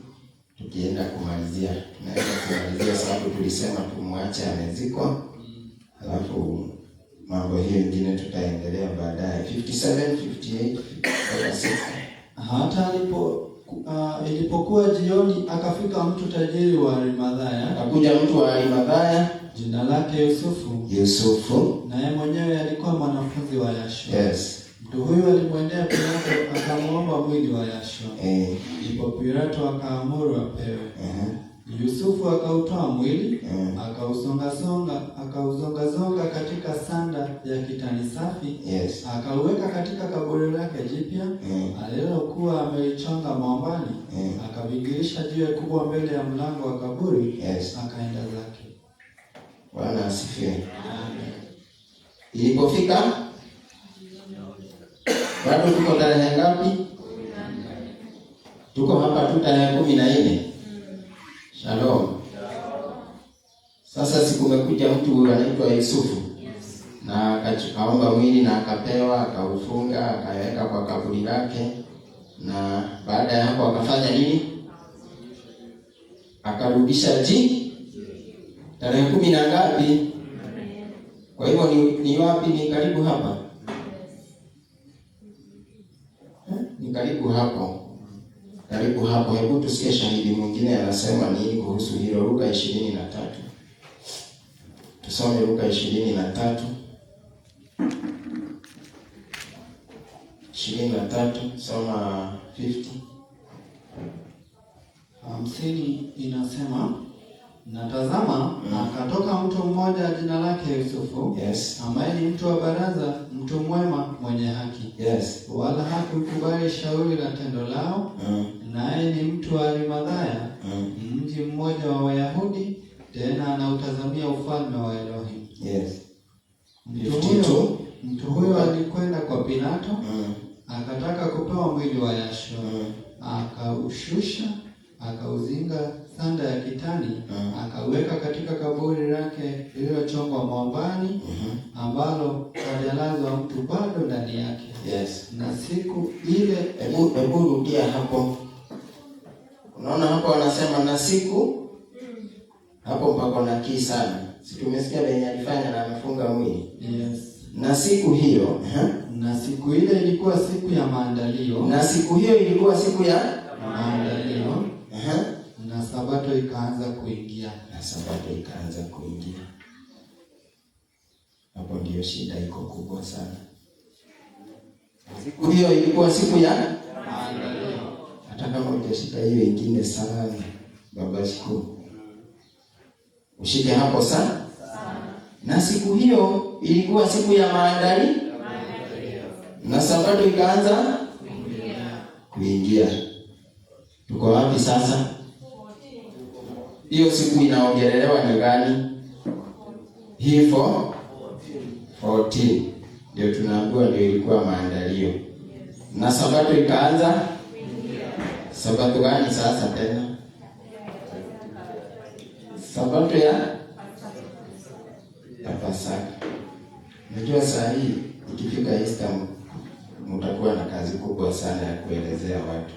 tukienda kumalizia. Tunaenda kumalizia sababu tulisema tumwache amezikwa, alafu mambo hiyo ingine tutaendelea baadaye. 57, 58 mpaka 60. Hata ilipokuwa jioni, akafika mtu tajiri wa Arimathaya, Akakuja mtu wa Arimathaya, jina lake Yusufu, Yusufu. naye mwenyewe alikuwa mwanafunzi wa Yashua. Mtu huyu alimwendea Pilato akamwomba mwili wa Yashua. Ndipo Pilato akaamuru apewe. Yusufu akautoa mwili, akausongazonga katika sanda ya kitani safi, akauweka katika kaburi lake jipya alilokuwa amelichonga mwambani, akavingirisha jiwe kubwa mbele ya mlango wa kaburi, akaenda zake. Bwana asifiwe. Amen. Ilipofika bado tuko tarehe ngapi? Tuko hapa tu tarehe 14. Shalom. Sasa siku kumekuja mtu anaitwa Yusufu. Na akaomba mwili na akapewa, akaufunga, akaweka kwa kaburi lake. Na baada ya hapo akafanya nini? Akarudisha ji tarehe 10 na ngapi? Kwa hivyo ni wapi? Ni karibu hapa. Ni karibu hapo. Karibu hapo. Hebu tusikie shahidi mwingine anasema nini kuhusu hilo. Luka 23. Tusome Luka 23. 23, soma 50. 50 inasema, na tazama, akatoka mtu mmoja jina lake Yusufu, ambaye ni mtu wa baraza, mtu mwema, mwenye haki. Wala hakukubali shauri la tendo lao, naye ni mtu wa Arimathaya, mji mmoja wa Wayahudi, tena anautazamia ufalme wa Elohim. Mtu huyo alikwenda kwa Pilato, akataka kupewa mwili wa Yashua. Akaushusha, akauzinga sanda ya kitani, akauweka katika kaburi lake lililochongwa mwambani, ambalo hajalazwa mtu bado ndani yake. Na siku ile, Hebu rudia hapo. Unaona hapo wanasema na siku hapo mpako na kii sana. Si tumesikia venye alifanya na amefunga mwili. Na siku hiyo, Na siku ile ilikuwa siku ya maandalio. Na siku hiyo ilikuwa siku ya maandalio. Na sabato ikaanza kuingia. Na sabato ikaanza kuingia. Hapo ndiyo shida iko kubwa sana. Siku hiyo ilikuwa siku ya maandalio. Hata kama hujashika hiyo ingine sana, baba siku ushike hapo sana. Na siku hiyo ilikuwa siku ya maandalio. Na sabato ikaanza kuingia. Tuko wapi sasa? Hiyo siku inaongelelewa ni gani? Hii 14 ndio tunaambiwa ndio ilikuwa maandalio. Na sabato ikaanza. Sabato gani sasa tena? Sabato ya Pasaka. Unajua saa hii ikifika Easter Mtakuwa na kazi kubwa sana ya kuelezea watu.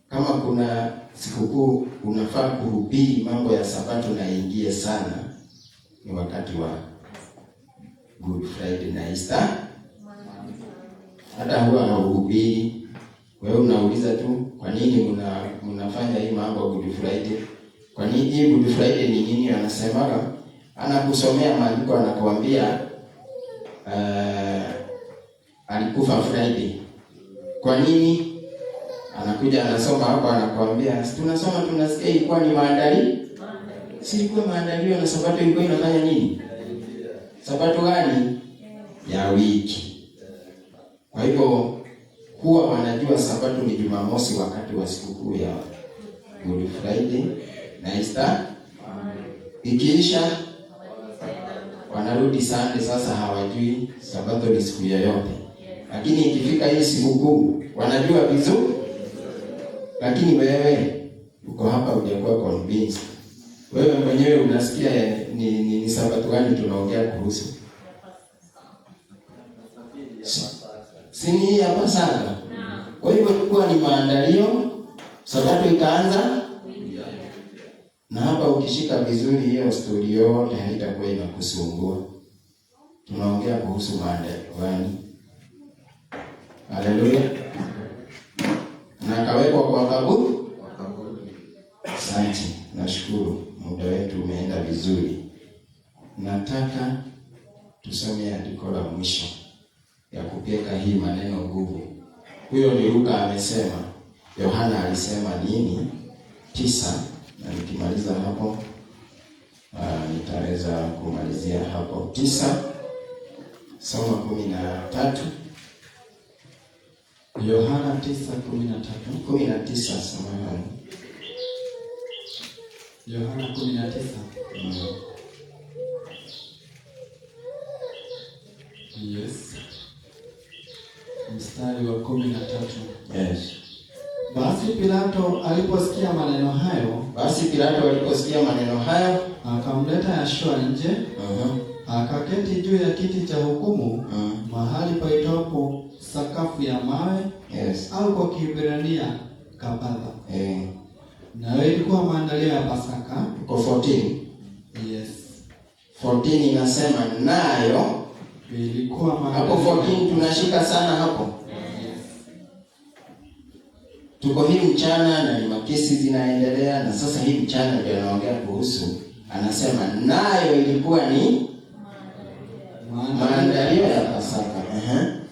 Kama kuna sikukuu unafaa kuhubiri mambo ya Sabato na ingie sana, ni wakati wa Good Friday na Easter. Hata huwa hauhubiri. Wewe unauliza tu, kwa nini mnafanya hii mambo Good Friday? Kwa nini hii Good Friday ni nini? Anasemaga, anakusomea maandiko, anakuambia alikufa Friday. Kwa nini? Anakuja anasoma hapo, anakuambia tunasoma, tunasikia ilikuwa ni maandalio. Si ilikuwa maandalio, na Sabato ilikuwa inafanya nini? Sabato gani? Ya wiki. Kwa hivyo huwa wanajua Sabato ni Jumamosi wakati wa sikukuu ya Good Friday na Easter. Ikiisha wanarudi Sunday. Sasa hawajui Sabato ni siku yoyote, lakini ikifika hii sikukuu wanajua vizuri. Lakini wewe uko hapa hujakuwa convinced. Wewe mwenyewe unasikia ni Sabato gani tunaongea kuhusu? Si ni ya Pasaka? Kwa hivyo ilikuwa ni maandalio, Sabato ikaanza. Na hapa ukishika vizuri hiyo story yote haitakuwa inakusumbua. Tunaongea kuhusu maandalio gani? Haleluya. Na akawekwa kwa kaburi. Asante, nashukuru muda wetu umeenda vizuri. Nataka tusome andiko la mwisho ya kupeka hii maneno nguvu. Huyo ni Luka amesema, Yohana alisema nini? 9, na nikimaliza hapo nitaweza kumalizia hapo. 9 soma 13. Yohana 9:13. 19, samahani. Yohana 19. Yes. Mstari wa 13. Yes. Basi Pilato aliposikia maneno hayo, Basi Pilato aliposikia maneno hayo, akamleta Yeshua nje, akaketi juu ya kiti cha hukumu, mahali paitwapo sakafu ya mawe, Yes. au kwa Kiebrania Gabbatha. Nayo ilikuwa maandalio ya Pasaka. Uko 14. Yes. 14 inasema nayo ilikuwa hapo maandalio. 14 tunashika sana hapo. Yes. Tuko hii mchana na ni makesi zinaendelea, na sasa hii mchana ndio anaongea kuhusu, anasema nayo ilikuwa ni maandalio ya Pasaka.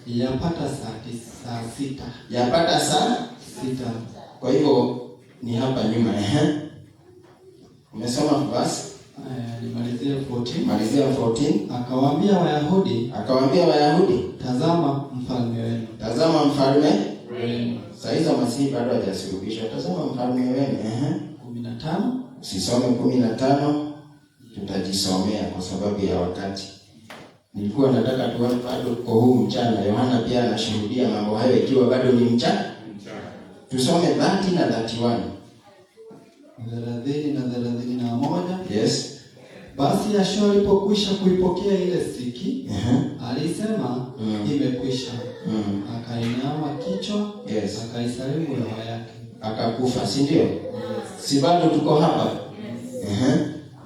Yapata saa 6. Yapata saa 6. Kwa hivyo ni hapa nyuma. Umesoma verse? Nimalizie 14. Malizia 14. Akawaambia Wayahudi, Akawaambia Wayahudi, tazama mfalme wenu. Tazama mfalme wenu. Saa hizo Masihi bado hajasulubishwa. Tazama mfalme wenu. 15. Usisome 15, tutajisomea kwa sababu ya wakati. Nilikuwa nataka tuone bado kwa huu mchana. Yohana pia anashuhudia mambo hayo ikiwa bado ni mchana. Tusome 30 na 31. 30 na 31. Yes. Basi Yeshua alipokwisha kuipokea ile siki, alisema, imekwisha. Akainama kichwa, akaisalimu roho yake. Akakufa, si ndio? Yes. Si bado tuko hapa? Yes.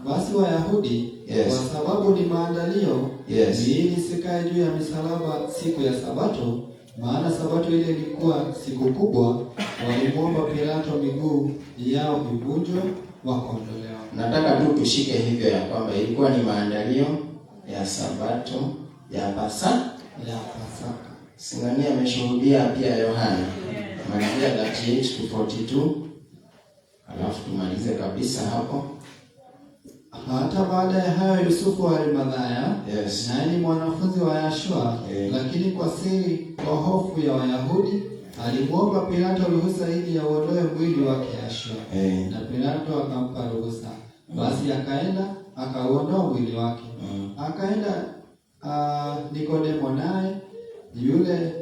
Basi Wayahudi, kwa sababu ni maandalio, ili sikae juu ya misalaba siku ya Sabato, maana Sabato ile ilikuwa siku kubwa, walimwomba Pilato miguu yao ivunjwe, wakaondolewa. Nataka tu tushike hivyo ya kwamba ilikuwa ni maandalio ya Sabato ya Pasaka. Ya Pasaka. Sinani ameshuhudia pia Yohana. Malizia 38 to 42. Alafu tumalize kabisa hapo. Hata baada ya hayo Yusufu wa Arimathaya, naye ni mwanafunzi wa Yeshua, lakini kwa siri kwa hofu ya Wayahudi, alimwomba Pilato ruhusa ili auondoe mwili wake Yeshua. Na Pilato akampa ruhusa. Basi akaenda akauondoa mwili wake. Akaenda Nikodemo naye yule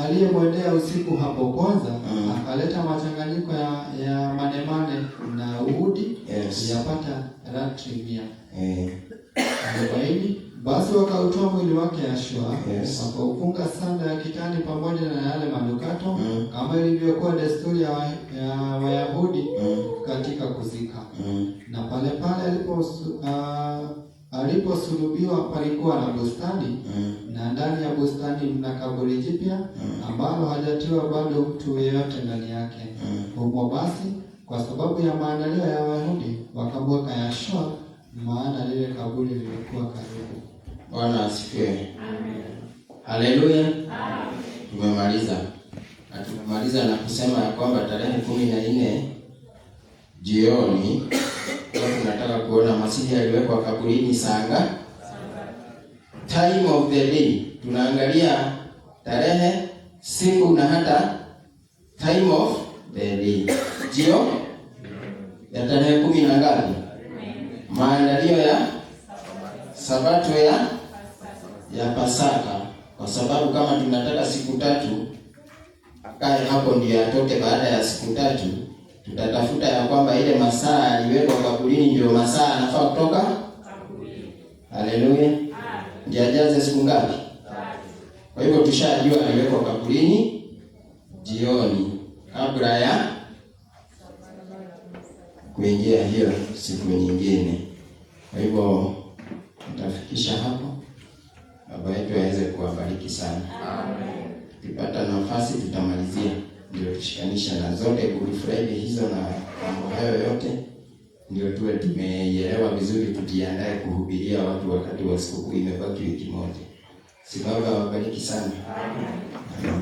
aliyemwendea usiku hapo kwanza, akaleta machanganyiko ya manemane na udi, yapata ratri 100. 40. Basi wakautoa mwili wake Yashua, wakaufunga sanda ya kitani pamoja na yale manukato, kama ilivyokuwa desturi ya Wayahudi katika kuzika. Na pale pale aliposulubiwa palikuwa na bustani, na ndani ya bustani mna kaburi jipya ambalo hajatiwa bado mtu yeyote ndani yake. Humo basi, kwa sababu ya maandalio ya Wayahudi, wakamweka Yashua, maana lile kaburi lilikuwa karibu. Bwana asifiwe. Haleluya. Tumemaliza na tumemaliza na kusema ya kwamba tarehe 14 jioni kwa tunataka kuona Masihi aliwekwa kaburini saa ngapi? Time of the day. Tunaangalia tarehe, siku na hata time of the day. Jio ya tarehe kumi na ngapi? Maandalio ya Sabato ya Pasaka, kwa sababu kama tunataka siku 3 akae hapo ndio atoke baada ya siku 3, tutatafuta ya kwamba ile masaa aliwekwa kaburini ndio masaa anafaa kutoka. Haleluya. Ndio ajaze siku ngapi? Kwa hivyo tushajua aliwekwa kaburini jioni kabla ya kuingia hiyo siku nyingine. Kwa hivyo nitafikisha hapo. Baba yetu aweze kuwabariki sana. Tukipata nafasi tutamalizia, ndio tushikanisha na zote Good Friday hizo na mambo hayo yote, ndio tuwe tumeielewa vizuri, tujiandae kuhubiria watu wakati wa sikukuu. Imebaki wiki moja. Si Baba awabariki sana. Amen.